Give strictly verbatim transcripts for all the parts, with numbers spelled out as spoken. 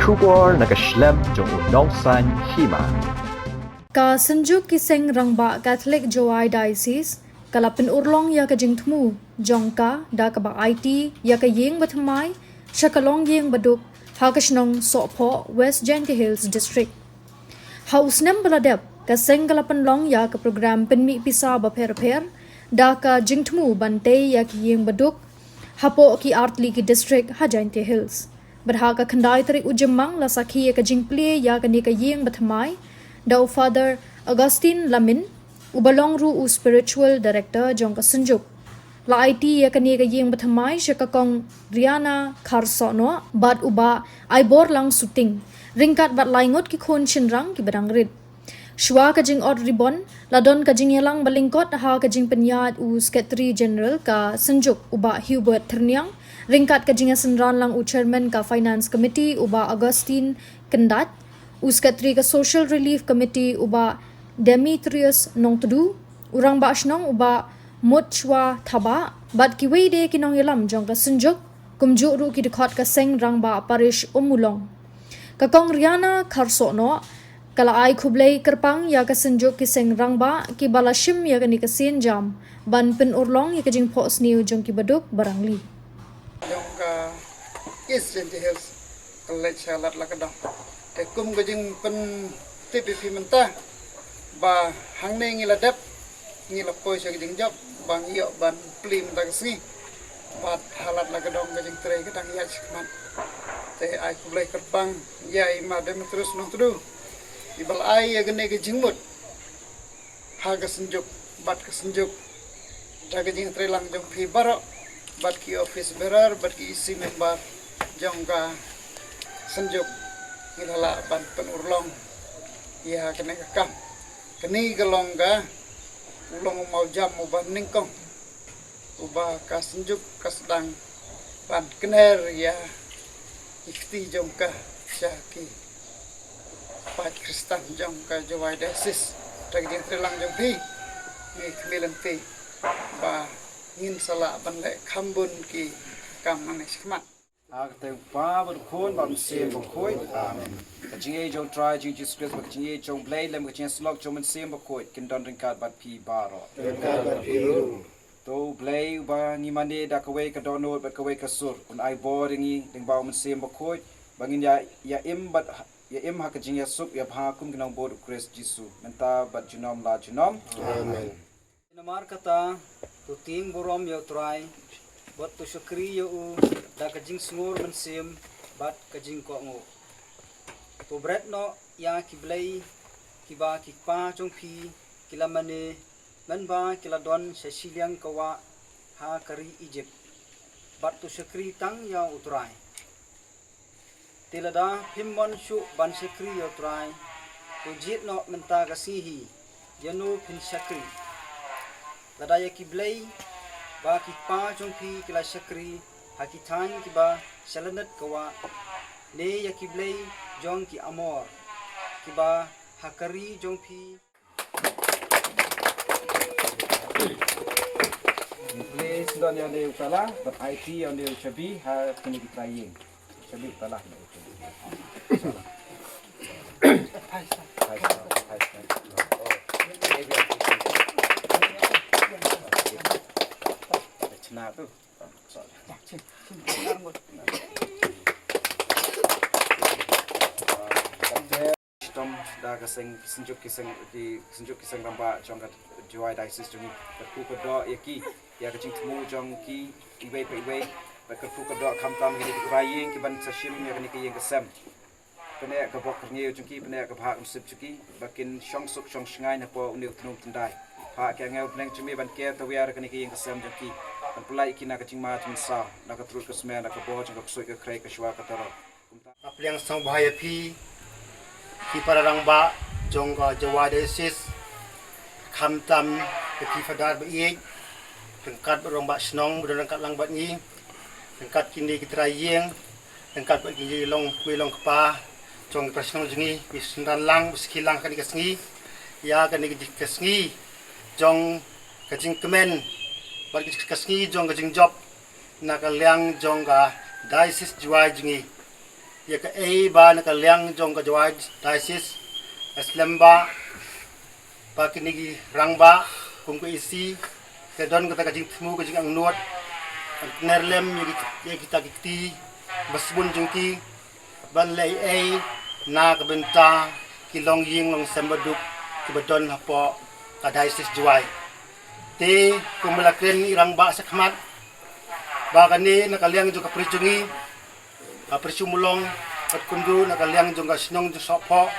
Khubor na ka shlem jong u Nongsaiñ Hima. Ka Synjuk ki Seng Rangbah Catholic Jowai Diocese ka la pynurlong ïa ka jingthmu jong ka da kaba aiti ïa ka ïing bathymmai sha ka longïing baduk ha ka shnong Sohphoh, West Jaintia Hills District. Ha u snem ba la dep, ka seng ka la pynlong ïa ka program pynmih pisa bapher bapher da ka jingthmu ban tei ïa ki ïing baduk hapoh ki artylli ki district ha Jaintia Hills. Bad ha ka khyndai tarik u Jymmang la sakhi ïa ka jingplie ïa kane ka ïing bathymmai da u Father Augustine Lamin, uba long ruh u spiritual director jong ka Synjuk. La aiti ïa kane ka ïing bathymmai sha ka Kong Riana Kharsohnoh bad u Bah Aiborlang Suting, ryngkat bad lai ngut ki khun shynrang kiba dang rit. Shuwa ka jingot ribbon, la don ka jingïalang ba lyngkot ha ka jingpynïaid u Secretary General ka Synjuk u Bah Hubert Thyrniang, ryngkat ka jingïasynran lang u Chairman ka Finance Committee u Bah Augustine Kyndait, u Secretary ka Social Relief Committee u Bah Demetrius Nongtdu, u Rangbah Shnong u Bah Mutshwa Thabah, bad kiwei de ki nongïalam jong ka Synjuk, kumjuh ruh ki dkhot ka Seng Rangbah Parish Ummulong. Ka Kong Riana Kharsohnoh ka la ai khublei kyrpang ïa ka Synjuk ki Seng Rangbah kiba la shim ïa kane ka sienjam ban pynurlong ïa ka jingphohsniew jong ki baduk barangli. Jong ka East Jaintia Hills ka leit sha Lad Lakadong. Te kum ka jingpyntip ïa phi mynta ba hangne ngi la dep, ngi la poi sha ka jingjop ba ngi ïoh ban plie mynta ka sngi. Bad ha Lad Lakadong ka jingtrei ka dang ïaid shakhmat. Te ai khublei kyrpang ïa i Ma Demetrius Nongtdu, iba la ai ïa kane ka jingmut ha ka Synjuk bad ka Synjuk da ka jingtrei lang jong phi baroh, bad ki office bearer bad ki E C member jong ka Synjuk, ngi la lah ban pynurlong ïa kane ka kam. Kane ka long ka, u long u mawjam uba nyngkong uba ka Synjuk ka sdang ban kner ïa ki kti jong ka sha ki paid Khristan jong ka Jowai Diocese. Da ka jingtrei lang jong phi, ngi khmih lynti ba ngin sa lah ban leh kham bun ki kam nangne shakhmat. Ha ka kyrteng u Kpa bad u Khun bad u Mynsiem Bakhuid. Amen. Ka jingïeit jong u Trai jong ngi Jisu Khrist bad ka jingïeit jong u Blei lem bad ka jingïasyllok jong u Mynsiem Bakhuid kin don ryngkat bad phi baroh. Ryngkat bad phi ruh. To u Blei uba ngi mane da kawei ka dohnud bad kawei ka sur, un ai bor ïa ngi lyngba u Mynsiem Bakhuid ba ngin ïa, ïa im bad ha-, ïa im ha ka jingïasuk ïa bha kum ki nongbud u Khrist Jisu mynta bad junom la junom. Amen. Namar kata, to tieng burom ïa u Trai bad to shakri ïa u da ka jingsngur mynsiem bad ka jingkohnguh. To bret noh ïa ki blei kiba ki kpa jong phi ki la mane mynba ki la don sha shiliang ka wah ha ka ri Ijipt. Bad to shakri tang ïa u Trai. Te lada phim mon shuh ban shakri ïa u Trai, to jied noh mynta ka sngi hi ïa uno phin shakri. Lada ïa ki blei ba ki kpa jong phi ki la shakri ha ki thaiñ kiba sha lyndet ka wah, ne ïa ki blei jong ki Amor kiba ha ka ri jong phi. Please, don ïa u tala, bad aiti ïa u shabi ha kine ki trai ïing. Shabi tala. Chna tu. Shitom da ka seng, Synjuk ki seng, ki Synjuk ki seng rangbah jong ka Jowai Diocese jong ngi. Kyrkhu kyrdoh ïa ki ïa ka jingthmu jong ki iwei pa iwei. Bad kyrkhu kyrdoh khamtam ïa ki trai ïing kiban sa shim ïa kane ka ïing ka sem. Pyneh ka bok ka rngiew jong ki, pyneh ka bhah ka nusip jong ki ba kin shong suk shong shngaiñ hapoh une u tnum tyndai. Phah ki angel bneng jong me ban ker tawiar ïa kane ka ïing ka sem jong ki, ban pynlait ïa ki na ka jingma jingmynsaw, na ka trud ka smer, na ka bor jong ka ksuid ka khrei, ka shuwa ka taror. Ka pliang sngewbha ïa phi ki para rangbah jong ka Jowai Diocese, khamtam ïa phi Father ba ïeit, ryngkat bad rangbah shnong ba don ryngkat lang bad ngi, ryngkat kine ki trai ïing, ryngkat bad kine ki long kmie long kpa jong ki para shnong jong ngi, ki synran lang ba sakhi lang ha kane ka sngi. Ïa kane ka sngi jong ka jingkmen bad ka sngi jong ka jingjop na ka liang jong ka Diocese Jowai jong ngi. Ïa kaei ba na ka liang jong ka Jowai Diocese, ka slem ba, ba kine ki rangbah kum ka E C ka don kata ka jingthmu, ka jingangnud, ban kner lem ïa ki, ïa kita ki kti ba sbun jong ki, ban leh ei ei na ka bynta ki longïing longsem baduk kiba don hapoh ka Diocese Jowai. Te kumba la kren i rangbah shakhmat, ba kane na ka liang jong ka parish jong ngi, ka parish Ummulong, bad kumjuh na ka liang jong ka shnong jong Sohphoh,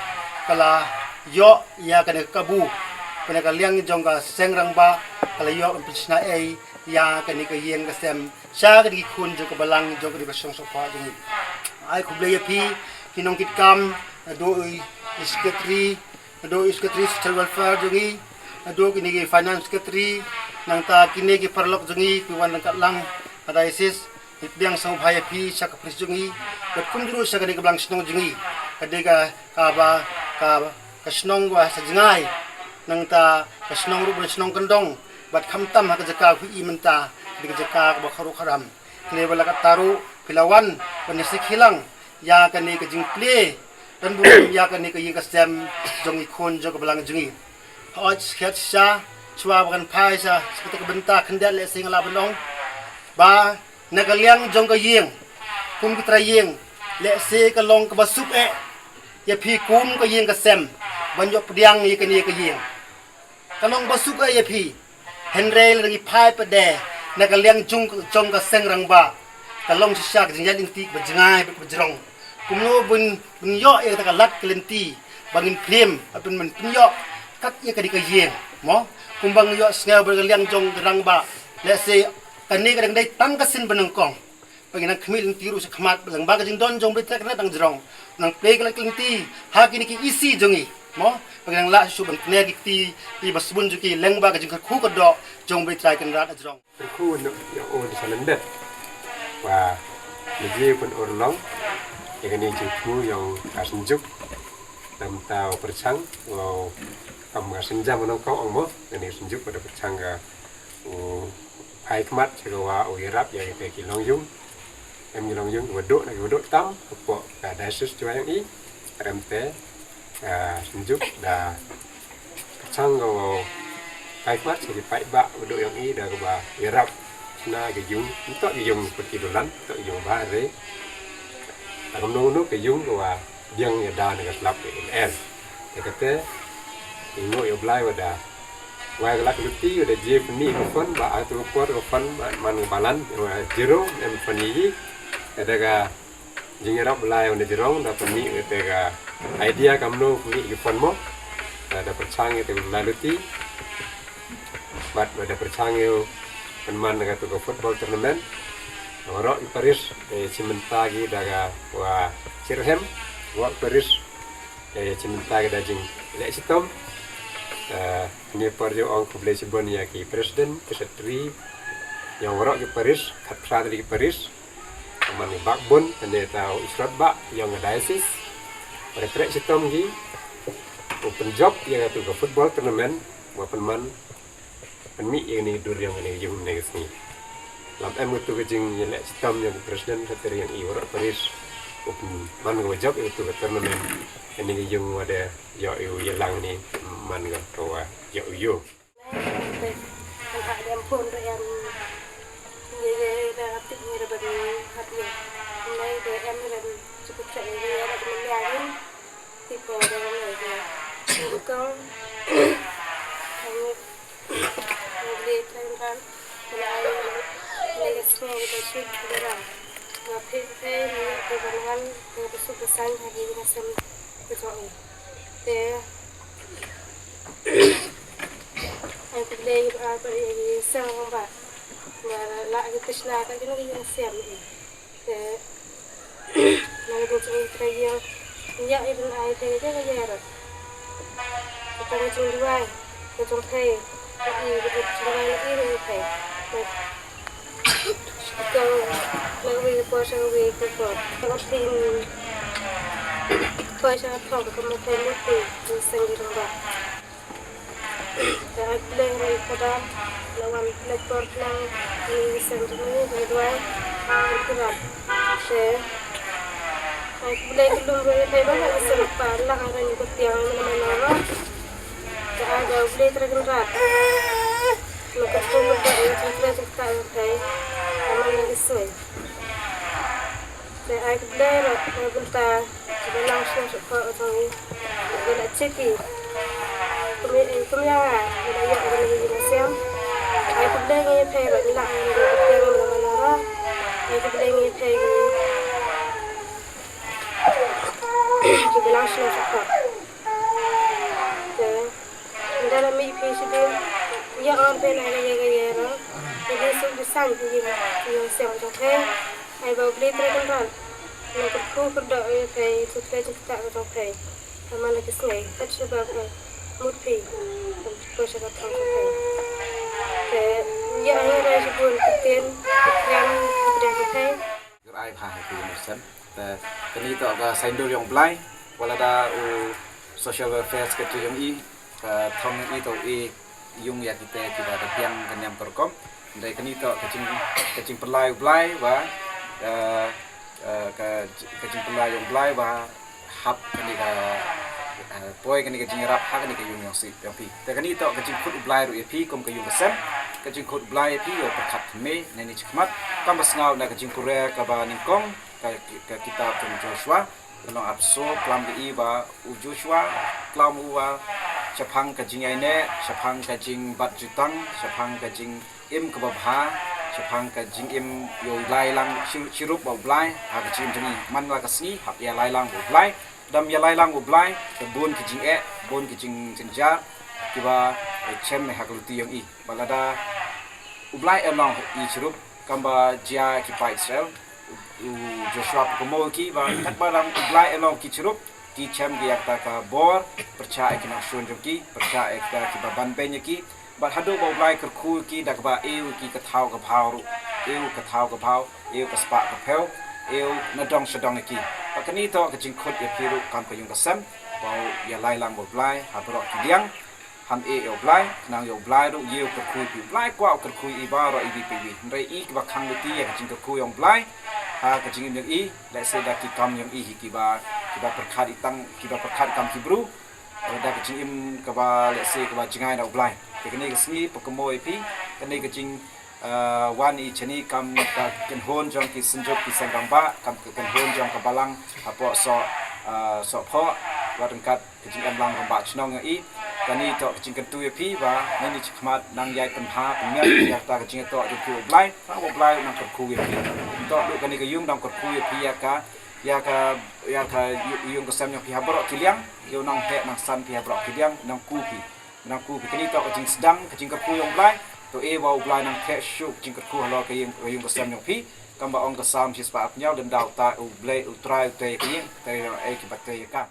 ka la ïoh ïa kane ka kabu, bad na ka liang jong ka seng rangbah, ka la ïoh ban pynshna ei ïa kane ka ïing ka sem sha kane ki khun jong ka balang jong kane ka shnong Sohphoh jong ngi. Ai khublei ïa phi ki nongkitkam, naduh i secretary, naduh i secretary social welfare jong ngi, naduh kine ki finance secretary, nangta kine ki paralok jong ngi ki wan ryngkat lang ha diocese. Ngi pdiang sngewbha ïa phi sha ka parish jong ngi, bad kumjuh ruh sha kane ka balang shnong jong ngi. Ka dei ka, kaba, ka, ka shnong ba sa jngai, nangta ka shnong ruh ba shnong kyndong, bad khamtam ha ka jaka kaba phi i mynta, ka dei ka jaka kaba kharuh kharam. Kane ba la katta ruh phi la wan ban ïa sakhi lang ïa kane ka jingplie, ban burom ïa kane ka ïing ka sem jong i khun jong ka balang jong ngi. Hooid, skhet sha, shuwa ba kan phai sha, sha kata ka bynta khyndiat lehse nga lah ban ong ba na ka liang jong ka ïing, kum ki trai ïing, lehse ka long kaba suk eh ïa phi kum ka ïing ka sem ban ïoh pdiang ïa kane ka ïing. Ka long ba suk eh ïa phi. Hynrei lada ngi phai pat de na ka liang jong, jong ka seng rangbah, ka long shisha ka jingïaid lynti kaba jngai bad kaba jrong. Kumno ban, ban ïoh ïa kata ka lad ka lynti ba ngin pynïam, ban, ban pynïoh kat ïa kane ka ïing, mo? Kumba ngi ïohsngew ba na ka liang jong ka rangbah, lehse kane ka dang dei tang ka sien ba nyngkong. Ba ngi nang khmih lynti ruh shakhmat, ba lyngba ka jingdon jong U Blei Trai Kynrad dang jrong. Nang plie ka lynti ha kine ki E C jong ngi, mo? Ba ngi nang lah shuh ban kner ki kti, ki ba sbun jong ki lyngba ka jingkyrkhu kyrdoh jong U Blei Trai Kynrad dang jrong. Kyrkhu ïa u da sa lyndet. Wa, ngi ju pynurlong ïa kane jingthmu jong ka Synjuk. Namar u pyrshang, u, kam ka Synjam u nongkong ong mo, kane Synjuk u da pyrshang ka u phai khmat sha ka wa u ïarap ïa kita ki longïung. Em ki longïung kiba duh na kiba duh tam hapoh ka diocese Jowai jong i. Em te, ah, Synjuk da pyrshang ka u phai khmat sha ki paidbah ba duh jong i da kaba ïarap shna ki ïung, ym toh ki ïung pat ki dulan, ym toh ki ïung ba re. Da kumno kumno ki ïung kiba biang ïada na ka slap ka M L. Te kata ngi nguh ïa U Blei wa da wai ka lad ka luti, wa da jia pynmih ka fund ba ha tu ka por ka fund ba man ka balan, wa zero, em fund ïa i. Kata ka jingïarap Blei wa da jrong, da pynmih kata ka idea kamno pynmih ka fund mo. Da, da pyrshang ïa te U Blei luti. Bad wa da pyrshang ïa u pynman katu ka football tournament. Waroh ki parish, eh, shim bynta ki da ka wa shirhem, waroh ki parish, eh, shim bynta ki da jingleh shitom. Eh, kane por ju ong khublei shibun ïa ki president, ki secretary, ïa waroh ki parish, khatphra tylli ki parish. Ka man ka backbone, kane ta u Israel ba, ïa nga diocese. Ba da treh shitom ki, u pynjop ïa katu ka football tournament, wa pynman, pynmih ïa kane ka dur ïa kane ka ïung kane ka sngi. Lam em katu ka jingïaleh shitom ïa u president, secretary ïa i waroh parish, u pynman ka wa jop ïa katu ka tournament, kane ka ïung wa da ïoh ïa u ïalang ne, man ka wa ïoh ïa u. Te, ai khublei ba, ba, ïa ki seng ba, ba la ki pishna ka kino ki ïing sem. Te, na ka dei jong i trai ïing, ïa i ban ai te ka ïa rot. Ka tang jong duwai, ka jong pei, ka i, ka jong duwai na i, na i pei. Te, Kong, na ka wi ka por sha ka wi ka por. Ka ot phi, koi sha ka thong, ka ma koi mut phi, ka seng ki rong ba. Ka ai khublei ri ka da, la wan khublei por nang, ni ka seng jong ni, ka duwai, ka rap. Te, Blei ka lum ruh ïa phi ba ka sngewbha la ka rang ka tiang mana mana ba. Ka ai ba Blei Trai Kynrad. Ma ka tu ka ba ïa ka Blei Trai Kynrad. Ka man ka sngi. Te ai ka Blei ruh ka bynta ka ba nang sngewbha ka tong. Ka la cheki. Kum ïa kum ïa nga, nga ïa ka ni ni siam. Ai ka Blei ngi phi ruh la ka tiang mana mana ba. Ai ka Blei ngi phi. Ki bilang shlem sha ka. Te, nda la mih phi shi dien. Ïa on phi na ïa ïa ïa ïa ra. Ki dei suk di san phi ïa ïa siang jong phi. Ai ba Blei Trai Kynrad. Na kyrkhu kyrdoh ïa phi, suk phi suk ta jong phi. Ka man la ki sngi. Kat sha ba ka mut phi. Ko sha ka thong jong phi. Te, ïa ïa ra shi bun ki tien. Ki tien, ki tien jong phi. Rai bha ha ki university. Te kani to ka saindur yong Blai, wala da u social welfare secretary yong i, ka thong i to i yung ïa kita kita da biang ka niam ka rukom. Dei kani to ka jing ka jing pelai u Blai wa, eh, eh, ka ka jing pelai yong Blai wa hap kani ka, eh, poi kani ka jing rap ha kani ka yung yong si yong phi. Te kani to ka jing khut u Blai ru ïa phi kum ka yung ka sem, ka jing khut u Blai ïa phi yo perkat me ne ni chikmat. Kam ba sngaw na ka jing pure ka ba ningkong, ka, ka kitab jong Joshua, ka long apso, klam ka i ba u Joshua, klam u wa, shaphang ka jingïaineh, shaphang ka jingbat jutang, shaphang ka jingim ka babha, shaphang ka jingim ïa u lai lang shi-, shirup ba u Blai, ha ka jingim jong i, man la ka sngi, hap ïa lai lang ba u Blai, dam ïa lai lang ba u Blai, ka bun ka jingeh, bun ka jingjynjar, ki ba, eh, chem ha ka luti yong i, ba lada, u Blai em long i shirup, kam ba jia ki pa Israel, u Joshua pukamo ki ba kat ba dang u Blai em long ki chirup, ki chem ki ïa kata ka bor, pyrchah ïa ki nongshun jong ki, pyrchah ïa kita ki ba ban beiñ ïa ki, bad haduh ba u Blai kyrkhu ïa ki da kaba ïa ki ka thaw ka bhaw ruh, ïa ka thaw ka bhaw, ïa ka spah ka phew, ïa na dong sha dong ïa ki. Ba kani to ka jingkhut ïa phi ruh kam ka yung ka sem, ba ïa lai lang ba u Blai, ha baroh ki liang, Ham eh ïa u Blai, khnang ïa u Blai ruh ïa u kyrkhu ïa phi. U Blai kwah u kyrkhu ïa i baroh iwei pa iwei. Hynrei i kiba khang lynti ïa ka jingkyrkhu ïa u Blai ha ka jingim jong i, lehse da ki kam jong i hi kiba, kiba pyrkhat i tang, kiba pyrkhat i kam ki bru, eh, da ka jingim kaba lehse kaba jngai na u Blai. Te kane ka sngi pynkumo ïa phi, kane ka jing Ah, wan i chani kam ka kynhun jong ki synjuk ki seng rangbah, kam ka kynhun jong ka balang hapoh Soh, ah, Sohphoh, wat ryngkat ka jingem lang rangbah chnong ïa i. Kani toh ka jingkyntu ïa phi ba ngin ïa chikhmat nang ïai pynbha pynmiat ïa kata ka jingïatoh jong phi u Blai, ba u Blai u nang kyrkhu ïa phi. Toh ruh kani ka ïung nang kyrkhu ïa phi ïa ka, ïa ka, ïa ka ïung ka sem jong phi ha baroh ki liang, ïa u nang heh nang san phi ha baroh ki liang, nang ku phi. Nang ku phi kani toh ka jingsdang ka jingkyrkhu ïa u Blai. To e ba u Blai nang theh shuh ka jingkyrkhu halor ka ïing ka ïung ka sem jong phi. Kam ba ong ka Salm shispah arphew hynñiew, lynda u ta u Blai u Trai u tei ka ïing, tei ïa kiba tei ïa ka.